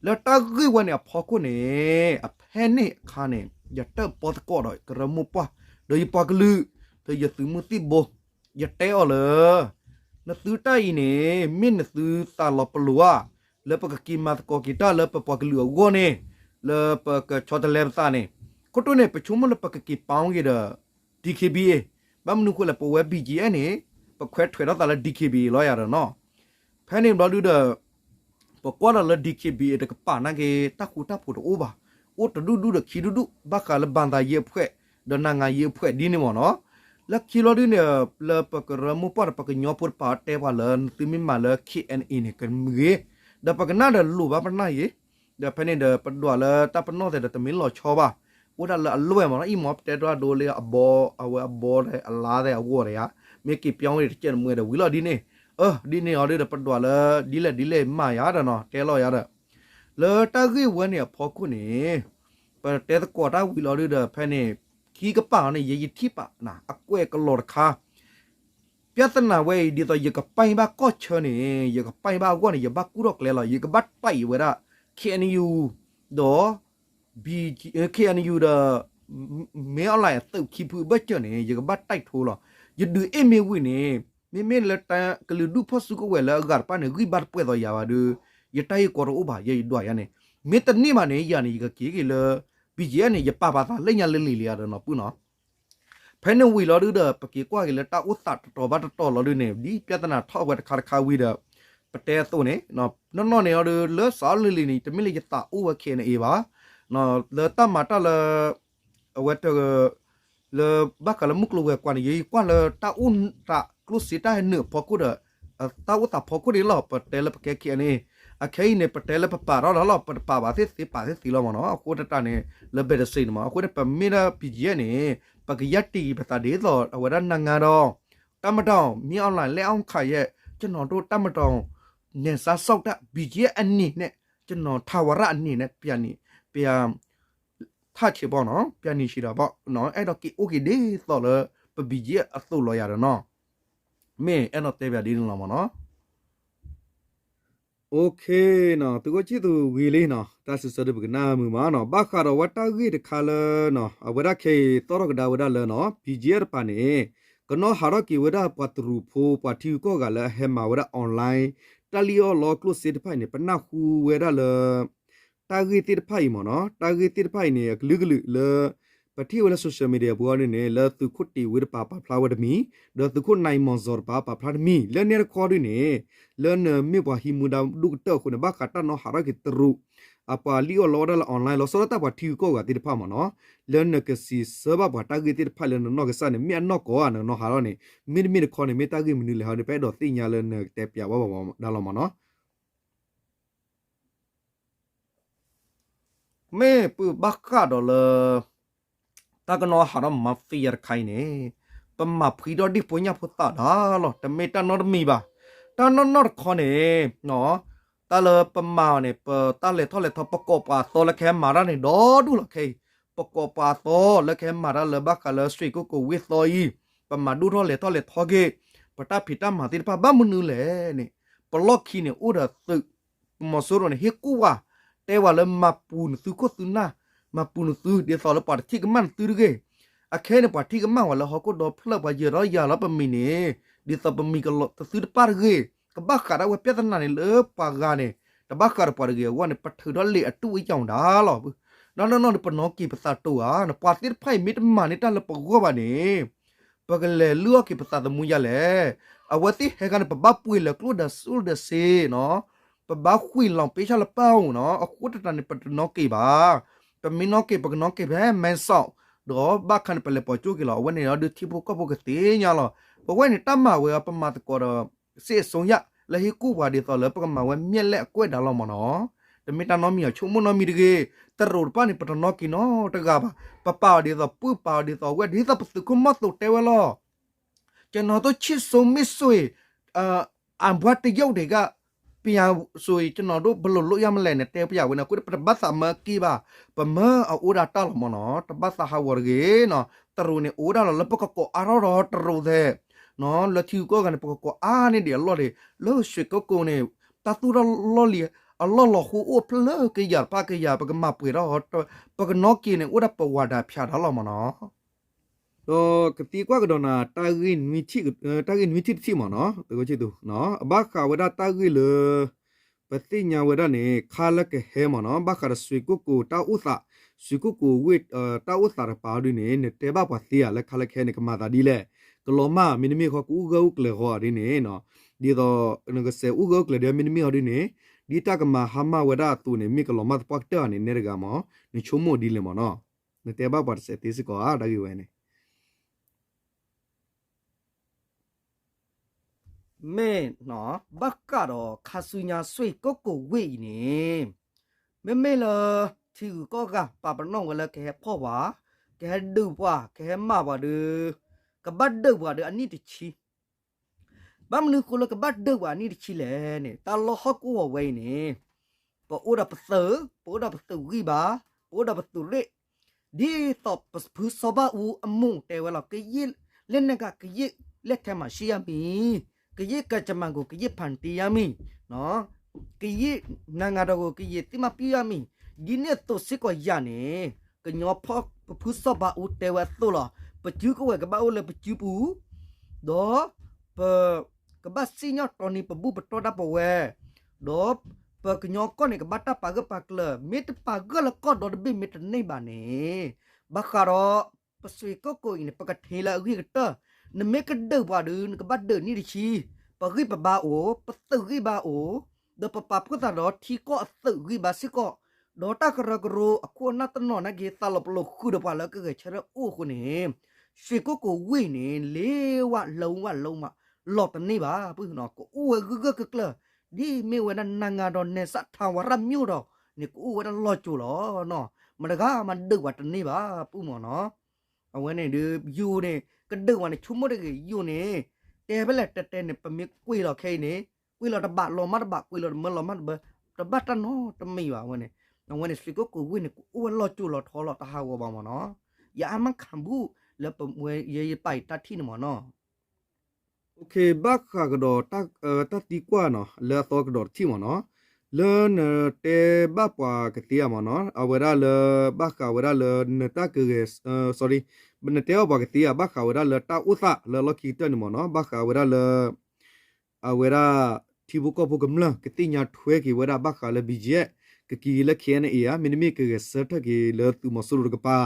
လၢတၢ်ဂ့ၢ်ဝဲန့ၣ်အဖီခိၣ်န့ၣ် အဖဲန့ၣ်အခါန့ၣ် ယတၢၣ်ပီသကိးဒီးကရၢမိၢ်ပှၢ် ဒီးယပှၤကလုာ် ဒီးယသုးမုၢ်သံၣ်ဘိ ယတဲအီၤလၢ နသုတၢ်အံၤန့ၣ် မ့ၢ်နသုသးလီၤပလိာ်ဧါ, လၢပကက့ၤမၤသကိးက့ၤတၢ်လၢပပှၤကလုာ်အဂီၢ်န့ၣ် လၢပကဆီတလဲပသးန့ၣ် ခိၣ်တိၢ်န့ၣ် ပဆိကမိၣ်လၢပကက့ၤပာ်က့ၤဒီး D K B A, ဘၣ်မနုၤဃိလဲၣ် ပဝဲ B G F န့ၣ် ပခွဲးထွဲးထီၣ်သးလၢ D K B A လီၤယၤဒီးနီၤ. ဖဲန့ၣ်ဘျီဒုဒီး ပကွၢ်ဒီးလၢ D K B A တကပၤနာ်က့ တၢ်ဃူတၢ်ဖိးတအိၣ်ဘၣ်, အိၣ်တဒူၣ်ဒူၣ်ဒီးခံဒူၣ်ဒူၣ် ဘၣ်ဃးလၢ ဘၣ်သးယ့အဖှဲး ဒီးနၤငါယ့အဖှဲးဒ်န့ၣ်မ့ၢ်နီၤ. လၢခံဘျီဒုန့ၣ် လၢပကရၢမိၢ်ပှၢ်ဒီးပကညီဖိတပၤတဲပှၤလၢ နသုမ့ၢ်မၤလၢ K N A န့ၣ် ကမ့ၢ်ဂ့ၤ, ဒီးပကနၣ်ဒီးလိၣ်ဘၣ်ပနၢ်အံၤ, ဒီးဖဲန့ၣ်ဒီးပဒွးလၢတၢ်ပနီၣ်သဲးဒီးတမ့ၢ်လီၤဆီဘၣ်, အိၣ်ဒၣ်လၢအလွဲၢ်မ့ၢ်နီၤ, အံၤမ့ၢ်ပတဲဒွးဒိလၢအဘီ, အဝဲအဘီဒီးအလါသဲးအဂီၢ်ဒီးယါ, မ့ၢ်က့ၤပျီန့ၣ်တကဲးတမှဲဒီးဝံၤလီၤဒ်န့ၣ်, အၢ ဒ်န့ၣ်အီၤဒုဒီးပဒွးလၢ ဒ်လဲၣ်ဒ်လဲၣ်မၤယါဒီးနီၤ တဲလီၤယါဒီး, လၢတၢ်ဂ့ၢ်ဝဲန့ၣ်အဖီခိၣ်န့ၣ် ပတဲသကိးတၢ်ဝံၤလီၤဒုဒီး ဖဲန့ၣ် ခံကပၤအီၤန့ၣ် ယဲယထံၣ်ပာ် အကွဲးကလီၤတခါ ပြဿနာဝဲအံၤ ဒ်သိးယကပာ်ဘၣ်ကီၢ်ဆၢန့ၣ် ယကပာ်ဘၣ်အဂီၢ်န့ၣ် ယဘၣ်ကူၣ်ထီၣ်ကျဲလီၤ. ယကဘၣ်ပာ်အံၤဝဲဒၣ် K N U ဒီး K N U ဒီး မင်းအောင်လှိုင် အသုးခံဖုအဘၢၣ်စၢၤန့ၣ် ယကဘၣ်တိုက်ထိုးလီၤ. ယဒုးအ့ၣ်မ့ၢ်ဝံၤန့ၣ် မ့မ့ၢ်လၢတၢ်ကလုာ်ဒူၣ်ဖီၣ်စုကဝဲၤလၢအဂၤတဖၣ်န့ၣ် ဂံၢ်ဘါတပှဲၤသိးယၤဘၣ်ဒီး ယတၢ်ဟ့ၣ်ကီတအိၣ်ဘၣ် ယဲယဒွးယၤန့ၣ်. မ့ၢ်တန့ၢ်ဘၣ်န့ၣ် ယၤန့ၣ် ယကက့ၤက့ၤလၢ B G F န့ၣ် ယပာ်ပာ်သးလၢညါလၢလံာ်လံာ်ဧါဒီးနီၤပုၢ်နီၤ ဖဲန့ၣ်ဝံၤလီၤဒုဒီး ပက့ၤကွၢ်က့ၤလၢတၢ်အိၣ်သးတတီၤဘၣ်တတီၤလီၤဒုန့ၣ် ဒ်ပြဿနာထီၣ်ဝဲတခါတခါဝံၤဒီး ပတဲအသိးန့ၣ် နီၢ်နီၢ်န့ၣ်အီၤဒု လၢစးအီၣ်လံၤလံၤန့ၣ် တမ့ၢ်လၢယသးအိၣ်ဝဲ K N A ဘၣ်, လၢတၢ်မၤတၢ်လၢ အဝဲတ လၢဘၣ်ဃးလၢမုၢ်ကျိၤဝဲၤကွာ်န့ၣ် ယကွၢ်လၢတၢ်အိၣ်သးကျိၣ်စ့တၢ်ဟဲနုာ်အဖီခိၣ်ဒီး တၢ်အိၣ်သးဖီခိၣ်န့ၣ်လီၤ. ပတဲလၢပကဲ K N A အခဲအံၤန့ၣ် ပတဲလၢပပာ်ထီၣ်လီၤလီၤ ပတပာ်ဘၣ်သ့ၣ်သ့ပာ်သ့ၣ်သ့လီၤမ့ၢ်နီၤ. အဃိတတးန့ၣ် လၢ ဘယ်တစ်စိတ် န့ၣ်မ့ၢ် အဃိန့ၣ် ပမ့ၢ်ဒၣ် B G F န့ၣ် ပကယဲၢ်တံၢ်ပသးဒ်သိး အဝဲဒၣ်နၤငါဒီး တပ်မတော် မင်းအောင်လှိုင် လက်အောက်ခံရဲ့ ကျွန်တော်တို့ တပ်မတော် နယ်ခြားစောင့်တပ် B G F အနေနဲ့ ကျွန်တော် ထာဝရအနေနဲ့ ပြန် ထချင်ပေါ့နော်, ပြန်နေချင်တာပေါ့နော်, အဲၣ်ဒိးက့ၤအိၣ်က့ၤဒ်သိးလၢ ပ B G F အသိးလီၤယၤဒီးနီၤ. မ့ၢ်အဲၣ်ဒိးတဲပၠးဒ်န့ၣ်လီၤမ့ၢ်နီၤ. Okay နီၤ, သုးခိၣ်ဆံၣ်သူးဂ့ၤလံနီၤ, တၢ်စံးဆၢဒုးပကနၣ်မုာ်မးနီၤ. ဘၣ်ဃးဒီးဝဲတၢ်ဂ့ၢ်တခါလၢ အဝဲဒၣ်ခဲအံၤသီၣ်ထီၣ်ကဒါဝဲဒၣ်လၢနီၤ B G F တပၤန့ၣ် ကနီၤဟးထီၣ်က့ၤဝဲဒၣ်ပှၤတရူးဖိ ပှၤထံဂုၤကီၢ်ဂၤလၢအဟဲမၤဝဲဒၣ် online တၢ်လံၣ်အီၣ်လီကျိၣ်စ့တဖၣ်အံၤန့ၣ် ပနၢ်ဟူဝဲဒၣ်လၢ တၢ်ဂ့ၢ်သ့ၣ်တဖၣ်အံၤမ့ၢ်နီၤ, တၢ်ဂ့ၢ်သ့ၣ်တဖၣ်အံၤန့ၣ် အကလုာ်ကလုာ်လၢ ပထံၣ်ဝဲလၢ social media ပူၤအီၤဒ်န့ၣ် လၢသုးခိၣ်တ့ၢ်ဝ့တပၤပာ်ဖျါဝဲတမံၤ, ဒီးသုးခိၣ်နၢ်အံၤမီၢ်စီၤတပၤပာ်ဖျါတမံၤ, လၢန့ၣ်တခီဒ်န့ၣ် လၢနမ့ၢ်ပှၤဟံးမူဒါဒိၣ်ကတၢၢ်အဃိန့ၣ် ဘၣ်ဃးတၢ်နီၤဟးထီၣ်က့ၤတရူး အပှၤလံၣ်အီၣ်လီဝဲဒၣ်လၢ online လီၤဆီဒၣ်တၢ်ပှၤထံဂုၤကီၢ်ဂၤသ့ၣ်တဖၣ်မ့ၢ်နီၤ, လၢနကစံးဆၢဘၣ်ပှၤတၢ်ဂ့ၢ်သ့ၣ်တဖၣ်လၢနနီၢ်ကစၢ်န့ၣ် မ့ၢ်အနီၢ်ကီၢ်ဧါ နကနီၤဟးထီၣ်န့ၣ် မ့တမ့ၢ်တခီန့ၣ် မ့ၢ်တၢ်ဂ့ၢ်မနုၤလဲၣ်ဟီန့ၣ် ပအဲၣ်ဒိးသ့ၣ်ညါလၢနကတဲပၠးဝဲပှၤဒါလီၤမ့ၢ်နီၤ. မ့ၢ်ပဘၣ်ဃးဒီးလၢ တၢ်ကနီၤဟးထီၣ်မၤဖံးယၤတခါအံၤန့ၣ် ပမၤဖှံထီၣ်ဒ့ၣ်ဖိညၣ်ဖိသၣ်ဒါလီၤ, တမ့ၢ်တၢ်နီတမံၤဘၣ်. တၢ်နီၢ်နီၢ်တခီန့ၣ် တၢ်လၢပမၤအီၤန့ၣ် ပတၢ်လဲၤထီၣ်လဲၤထီ ပကိးပှၤအသီလၢကဟဲမၤတၢ်န့ၣ် ဒီဒူၣ်လီၤခဲအံၤ, ပကိးပှၤအသီလၢကဟဲမၤတၢ်လၢဘၣ်ဃးလၢ ရွှေကုက္ကို ဝ့ၢ်သီအံၤ, ပမၤဒိၣ်ထီၣ်လဲၤထီၣ်လဲၤထီက့ၤ ပတၢ်ဖံးတၢ်မၤသ့ၣ်တဖၣ် ဘၣ်မနုၤလဲၣ်န့ၣ် ပလီၢ်ခံန့ၣ် အိၣ်ဒီးသုး သုးမီၤစိရိၤန့ၣ် ဟ့ၣ်ကူၣ်ဝဲ တဲဝဲလၢမၤပူၤနသုခိၣ်သုနၢ်, မၤပူၤနသု ဒ်သိးလၢပှၤတထံၣ်ကမၣ်နသုတဂ့ၤ. အခဲအံၤန့ၣ် ပှၤထံၣ်ကမၣ်ဝဲလၢဟီၣ်ခိၣ်ဒီဖျၢၣ် ပှၤယၢၤထီၣ်ယၤလီၤပမံၤန့ၣ် ဒ်သိးပမံၤကလီၤတသုတပၣ်တဂ့ၤ. ကဘၣ်ဃးဒၣ်ဝဲပြဿနာန့ၣ်လၢပှၤဂၤန့ၣ် တဘၣ်ဃးဒီးပှၤတဂ့ၤအဂီၢ်န့ၣ် ပထုးထီၣ်လံာ်အတူၢ်အယၢ်ဒါလီၤ. နီၢ်နီၢ်နီၢ်န့ၣ် ပနီၣ်က့ၤပသးတိၤဧါ, ပှၤသ့ၣ်တဖၣ်အံၤမ့ၢ်တမၤန့ၢ်တၢ်လၢပဂီၢ်ဘၣ်န့ၣ် ပကလဲၤလုၢ်အီၣ်က့ၤပသးသမူယၤလဲၣ်. အဝဲသ့ၣ်ဟဲခါန့ၣ် ပဘၣ်ပှ့ၤလၢကျိၣ်ဒီးစူၣ်ဒီးစ့နီၤ, ပဘၣ်ဃုလီၤပ့ဆၣ်လၢပၢ်အအိၣ်နီၤ, အဃိတတးန့ၣ် ပတနီၣ်က့ၤဘၣ်. ပမ့ၢ်နီၣ်က့ၤ ပကနီၣ်က့ၤဖဲမဲဆီး, ဒီးဘၣ်ခါန့ၣ် ပလဲၤပိာ်ကၠိက့ၤလီၤ. အဝဲန့ၣ်ဒီးထံဖိကီၢ်ဖိကသ့ၣ်ညါလီၤ. ပဝဲန့ၣ်တၢ်မၤဝဲအီၤ ပမၤသကိးဒီး စ့အစိယၣ် လၢဟ့ၣ်ကူၣ်ပှၤဒ်သိးလၢပကမၤဝဲမျဲၢ်လဲၣ်အကွဲၢ်ဒါလီၤမ့ၢ်နီၤ. တမ့ၢ်တၢ်နီတမံၤအဆိကမိၣ်နီတမံၤတဂ့ၤ. တရူးတဖၣ်န့ၣ် ပတနီၣ်က့ၤနီတဂၤဘၣ်. ပပာ်အီၤဒ်သိးပုၢ် ပာ်အီၤဒ်သိးဝဲၢ် ဒ်သိးပသုးခိၣ်မီၢ်သိးတဲဝဲလီၤ. ကျွန်တော်တို့ချစ်ဆုံးမိတ်ဆွေ အဘွားတယောက်တည်းက ပြန်ဆိုရင် ကျွန်တော်တို့ဘယ်လိုလုပ်ရမလဲ န့ၣ် တဲပၠးဝဲန့ၣ် အဃိန့ၣ် ပတဘၣ်သးမၢက့ၤဘၣ်. ပမၢအအိၣ်ဒၣ်တၢ်လီၤမ့ၢ်နီၤ, တဘၣ်သးဟးဂီၤတဂ့ၤနီၤ. တရူးန့ၣ် အိၣ်ဒၣ်လီၤလၢပကကိးအါထီၣ်ဒီးတရူးသဲး လၢထံဂုၤကီၢ်ဂၤန့ၣ် ပကကိးအါန့ၢ်ဒံးအလီၢ်ဒံး, လၢရွှေကုက္ကိုန့ၣ် တၢ်သူၣ်ထီၣ်လီၢ်လံၤအလီၢ်လီၤဟိအိၣ်ဖျၢၣ်ကယၤတဖၣ်ကယၤ ပကမၤပှဲၤထီၣ်, ပကနီၣ်က့ၤန့ၣ် အိၣ်ဒၣ်ပဝၤဒၣ်ဖၠးဒါလီၤမ့ၢ်နီၤ. ဒီးကသံကွၢ်ကဒီးနၤ တၢ်ဂ့ၢ်နွံထံၣ်တထံၣ်မ့ၢ်နီၤ, သုးခိၣ်ဆံၣ်သူး, အဘၣ်ဃးဝဲဒၣ်တၢ်ဂ့ၢ်လၢ ပသ့ၣ်ညါဝဲဒၣ်န့ၣ် ခါလၢကဟဲမ့ၢ်နီၤ, ဘၣ်ဃးဒီးရွှေကုက္ကိုတၢ်အိၣ်သး, စံၣ်ကိၣ်ကိၣ်ဝ့ၢ် တၢ်အိၣ်သးတကပၤဒ်န့ၣ် နတဲဘၣ်ပှၤသ့ဧါ လၢခါလၢခဲအံၤန့ၣ် ကမၤသးဒ်လဲၣ်, ကလီၤမၢ် မ့တမ့ၢ်ဃီ ကအိၣ်ဂၢၢ်အိၣ်ကျၢၤဃီဧါဒ်န့ၣ်နီၤ, ဒ်သိးနကစဲးအိၣ်ဂၢၢ်အိၣ်ကျၢၤဒီးမ့တမ့ၢ်ဃီဒ်န့ၣ်, ဒ်တၢ်ကမၤဟါမၢ်ဝဲဒၣ်အသိးန့ၣ် မ့ၢ်ကလီၤမၢ်သပှၢ်ကတၢၢ်ဧါန့ၣ် နဲတဂၤမး, နဆိကမိၣ်ဒ်လဲၣ်မးနီၤ, နတဲဘၣ်ပှၤတစဲးသ့စ့ၢ်ကီးဧါ တၢ်ဂ့ၢ်ဝဲန့ၣ် မ့ၢ်နီၤ, ဘၣ်ဃးဒီးခါဆူညါစံၣ်ကိၣ်ကိၣ်ဝ့ၢ်အံၤန့ၣ်, မ့မ့ၢ်လၢ ထံဂုၤကီၢ်ဂၤ ပာ်ပနီၣ်ဝဲလၢကဟဲဖီၣ်ပှၤ, ကဟဲဒုးပှၤ, ကဟဲမၤပှၤဒီး, ကဘၣ်ဒုးပှၤဒီးအနံၣ်တဆံ ဘၣ်မနုၤဃိလၢကဘၣ်ဒုးပှၤအနံၣ်တဆံလဲၣ်န့ၣ် တၢ်လီၢ်ဟီၣ်ကဝီၤဝဲအံၤန့ၣ်, ပအိၣ်ဒီးပသုး, ပအိၣ်ဒီးပသုးဂံၢ်ဘါ, ပအိၣ်ဒီးပသုးရ့ၣ်, ဒ်သိးပဖုစီၤဘၣ်အူအမိၢ်တဲဝဲလီၤ, ကယဲၢ်လက်နက်ကိုင် ကယဲၢ်လက်ထဲမှာရှိရမည်, ကယဲၢ်ကံကြမ္မာကို ကယဲၢ်ဖန်တီးရမည်, ကယဲၢ် နိုင်ငံတော်ကို ကယဲၢ်အသိမ်းပိုက်ရမည်, ဒ်န့ၣ်အသိးစ့ၢ်ကီးယၤန့ၣ်, ကညီဖီၣ်ပဖုစီၤဘၣ်အူတဲဝဲအသိးလီၤ, ပစုကဝဲၤကဘၣ်အိၣ်လၢပစုပူၤ, ဒီး ပ ကဘၣ်စံၣ်ညီၣ်တီနံၤပဘူၣ်ပတီၢ်ဒၣ်ပဝဲ, ဒီးပကညီကီၢ်န့ၣ် ကဘၣ်တၢ်ပာ်ဂၢၢ်ပာ်ကျၢၤ, မ့ၢ်တပာ်ဂၢၢ်လၢကီၢ်ဒီတဘ့ၣ်မ့ၢ်တန့ၢ်ဘၣ်န့ၣ်, ဘၣ်ဃးဒီး ပစံၣ်ကိၣ်ကိၣ်အံၤန့ၣ် ပကထံၣ်လၢအဂ့ၢ်ကတၢၢ်, နမ့ၢ်ကဒုးပှၤဒီး နကဘၣ်ဒုးနံၣ်တဆံ, ပဂံၢ်ပဘါအိၣ်, ပသုးဂံၢ်ဘါအိၣ်, ဒီးပပာ်ဖှိၣ်သးဒီးထံကီၢ်အသုးဂံၢ်ဘါစ့ၢ်ကီး, ဒီးတၢ်ကရၢကရိအခိၣ်အနၢ်တနီၤနာ်က့ သးလီၤပလိာ်ဃုာ်ဒီးပှၤလၢကဂဲၤဆၢထၢၣ်အိၣ်အဃိန့ၣ်, စံၣ်ကိၣ်ကိၣ်ဝ့ၢ်န့ၣ် လ့ဝၣ်လၢဝၣ်လၢမး, လီၤတန့ၢ်ဘၣ်, ပကအိၣ်ဝဲဂၢၢ်ဂၢၢ်ကျၢၤကျၢၤ, ဒ်မ့ၢ်ဝဲဒၣ် နိုင်ငံတော် နယ်စပ် ထာဝရမြို့တော် န့ၣ် ကအိၣ်ဝဲဒၣ်လီၤစိၤလီၤနီၤ, မတဂၤမၤဒုးပှၤတန့ၢ်ဘၣ် ပုၢ်မ့ၢ်နီၤ. အဝဲန့ၣ်ဒီး ယိၤန့ၣ် ကဒုးပှၤန့ၣ် ဆိကမိၣ်တဂ့ၤ, ယိၤန့ၣ် တဲဖဲလဲၣ်တဲတဲန့ၣ် ပမ့ၢ်ကွံာ်လီၤခဲအံၤန့ၣ် ကွံာ်လီၤတဘၣ်လီၤမးတဘၣ် ကွံာ်လီၤတမၢလီၤမးတမၢ တဘၣ်တၢ်နီတမံၤဘၣ် အဝဲန့ၣ်. အဝဲန့ၣ် စံၣ်ကိၣ်ကိၣ်ဝ့ၢ်န့ၣ် ကအိၣ်ဝဲလီၤစိၤလီၤထီလီၤ တဟးဂီၤဘၣ်မ့ၢ်နီၤ. ယအါမးခၣ်ဘူၣ် လၢပဝဲယဲယပာ်အံၤတၢ်ထံၣ်န့ၣ်မ့ၢ်နီၤ. ဘၣ်ဃးကဒီး တၢ်သံကွၢ်နီၤ လၢအသီကဒီးတထံၣ်မ့ၢ်နီၤ, လၢနတဲဘၣ်ပှၤကသ့ဧါမ့ၢ်နီၤ, အဝဲဒၣ်လၢ ဘၣ်ဃးဝဲဒၣ်လၢနတၢ်ကဂဲၤ sorry, နတဲဘၣ်ပှၤကသ့ဧါ ဘၣ်ဃးဝဲဒၣ်လၢတၢ်အိၣ်သးလၢလီၢ်ခံကတၢၢ်န့ၣ်မ့ၢ်နီၤ, ဘၣ်ဃးဝဲဒၣ်လၢ အဝဲဒၣ် ထံဖိကီၢ်ဖိကမျၢၢ် ကသ့ၣ်ညါထွဲက့ၤဝဲဒၣ် ဘၣ်ဃးလၢ ဘီကၠံၣ်အဲၣ် ကက့ၤက့ၤလၢ ခ့ၣ်အဲၣ်အဲၣ် ဧါ, မ့တမ့ၢ်ကဂဲၤဆၢထၢၣ်က့ၤလၢသုးမီၤစိရိၤတကပၤ,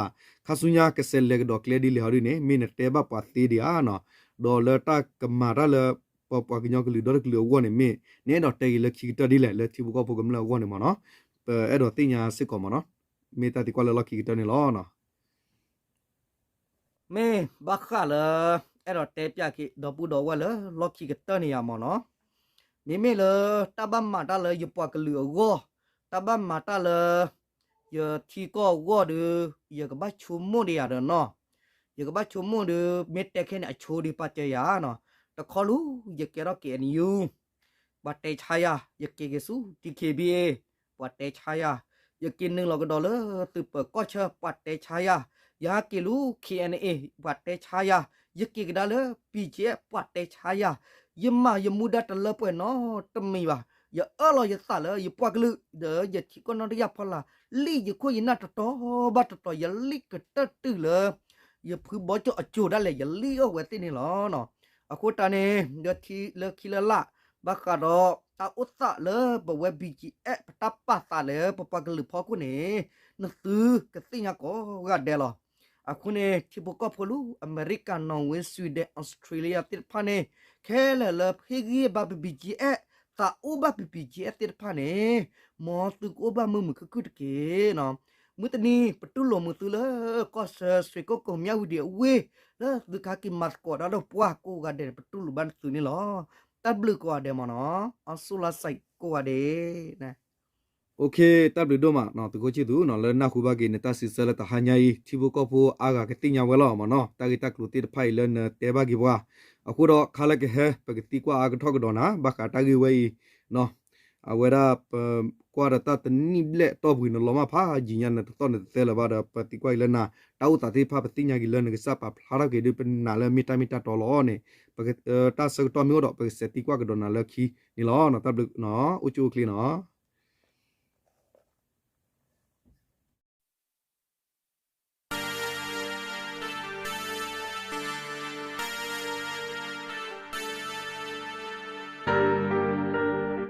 ခါဆူညါကဆဲးလဲၤကဒီးကျဲဒ်လဲၣ်ဟီဒ်န့ၣ် မ့ၢ်နတဲဘၣ်ပှၤသ့ဒံးဧါနီၤ, ဒီးလၢတၢ်ကမၤတၢ်လၢ ပပှၤကညီကလုာ်ဒီတကလုာ်အဂီၢ်န့ၣ် မ့ၢ်နအဲၣ်ဒိးတဲက့ၤလၢခံကတၢၢ်ဒ်လဲၣ် လၢထံဖိကီၢ်ဖိကမျၢၢ်အဂီၢ်န့ၣ်မ့ၢ်နီၤ, ပအဲၣ်ဒိးသ့ၣ်ညါစ့ၢ်ကီးမ့ၢ်နီၤ, မ့ၢ်တၢ်သံကွၢ်လၢလီၢ်ခံကတၢၢ်န့ၣ်လီၤ. မ့ၢ်ဘၣ်ဃးလၢ အဲၣ်ဒိးတဲပၠးက့ၤ ဒီပုၢ်ဒီဝဲၢ်လၢလီၢ်ခံကတၢၢ်န့ၣ်ယါမ့ၢ်နီၤ, မ့မ့ၢ်လၢ တၢ်ဘၣ်မၤတၢ်လၢယပှၤကလုာ်အဂီၢ်, တၢ်ဘၣ်မၤတၢ်လၢ ယထံကီၢ်အဂီၢ်ဒီး ယကဘၣ်ဆိကမိၣ်ဒံးယၤဒီးနီၤ, ယကဘၣ်ဆိကမိၣ်ဒီး မ့ၢ်တဲခဲန့ၣ် အဆိဒံးပာ်စၢၤယၤနီၤ, တခီလူၤ ယကဲထီၣ် KNU ပှၤတဲဆါယၤ, ယက့ၤက့ၤဆူ DKBA ပှၤတဲဆါယၤ, ယက့ၤနုာ်လီၤကဒီးလၢသုးပၢၤကီၢ်ဆၢ ပှၤတဲဆါယၤ, ယဟဲက့ၤလူၤ KNA ပှၤတဲဆါယၤ, ယက့ၤကဒါလၢ ဘီကၠံၣ်အဲၣ် ပှၤတဲဆါယၤ, ယမၤယမူဒါတလၢပှဲၤနီတမံၤဘၣ်, ယအၢၣ်လီၤယသးလၢယပှၤကလုာ် ဒီးယထံကီၢ်နီၢ်တယၢ်ဖီလာ် လံၣ်ယခိၣ်ယနၢ်တတီၤဘၣ်တတီၤ ယလံၣ်ကတၢၢ်တုၤလၢ ယဖုဘီကၠိအစိၤဒၣ်လဲာ် ယလံၣ်အီၣ်ဝဲသ့ၣ်န့ၣ်လီၤ. အဃိတၢ်န့ၣ် လၢခံလၢ်လၢ် ဘၣ်ဃးဒီးတၢ်အိၣ်သးလၢပဝဲ ဘီကၠံၣ်အဲၣ် ပတၢ်ပာ်သးလၢပပှၤကလုာ်ဖီခိၣ်န့ၣ် နသုကသ့ၣ်ညါကိးဂၤဒဲးလီၤ. အဃိန့ၣ် ထံဖိကီၢ်ဖိလူၤ အမဲရကၤ, နီၣ်ဝ့, စွံဒ့ၣ်, အီစထြ့လယါသ့ၣ်တဖၣ်န့ၣ် ခဲလၢာ်လၢဟ့ၣ်ဂံၢ်ဘါပ ဘီကၠံၣ်အဲၣ်, သးအိၣ်ဘၣ်ပ ဘီကၠံၣ်အဲၣ် သ့ၣ်တဖၣ်န့ၣ် မ်သုကအိၣ်ဘၣ်မုာ်မုာ်ခုၣ်ခုၣ်တက့ၢ်နီၤ. မုၢ်တနံၤ ပတူၢ်လိာ်မုာ်သုလၢ ကီၢ်ဆၢစံၣ်ကိၣ်ကိၣ် မၠၣ်ဝတံၣ်အဝ့ၢ် လၢသုကဟဲက့ၤမၤသကိးတၢ်ဒီးပှၤကိးဂၤဒဲးန့ၣ် ပတူၢ်လိာ်ဘၣ်နသုန့ၣ်လီၤ. တၢ်ဘျုးကိးဂၤဒဲးမ့ၢ်နီၤ, အဆိလါစံးကိးဂၤဒဲး တၢ်ဘျုးဒိၣ်မးနီၤ သုးခိၣ်ဆံၣ်သူးနီၤ လၢနၢ်ဟူဘၣ်က့ၤနတၢ်စံးဆၢလၢတဟါညါအံၤ ထံဖိကီၢ်ဖိအါဂၤကသ့ၣ်ညါဝဲလီၤမ့ၢ်နီၤ, တၢ်ဂ့ၢ်တၢ်ကျိၤသ့ၣ်တဖၣ်အံၤလၢနတဲဘၣ်က့ၤပှၤ, အဃိဒီးခါလၢကဟဲ ပကသံကွၢ်အါကထီၣ်ကဒီးနၤ ဘၣ်ဃးတၢ်ဂ့ၢ်ဝဲအံၤ အဝဲဒၣ်ပကွၢ်ဒီးတၢ်တနံၣ်ဘျဲၣ်အတီၢ်ပူၤ နလီၤမၢ်ဖးယံာ်ညါ နတသီၣ်နတသဲလၢၤဘၣ်ဒီး ပသံကွၢ်က့ၤလၢနၤ တၢ်အိၣ်သးသ့ၣ်တဖၣ် ပသ့ၣ်ညါက့ၤလၢနကစၢ်ပာ်ဖျါထီၣ်က့ၤဒ်ပနၤလၢမ့ၢ်တၢ်မ့ၢ်တၢ်တီလီၤန့ၣ် တၢ်ဆၢကတီၢ်မ့ၢ်အိၣ်ဒီး ပကစဲးသံကွၢ်ကဒီးနၤလၢခံန့ၣ်လီၤ. တၢ်ဘျုးနီၤ အိၣ်ဆူၣ်အိၣ်ချ့နီၤ.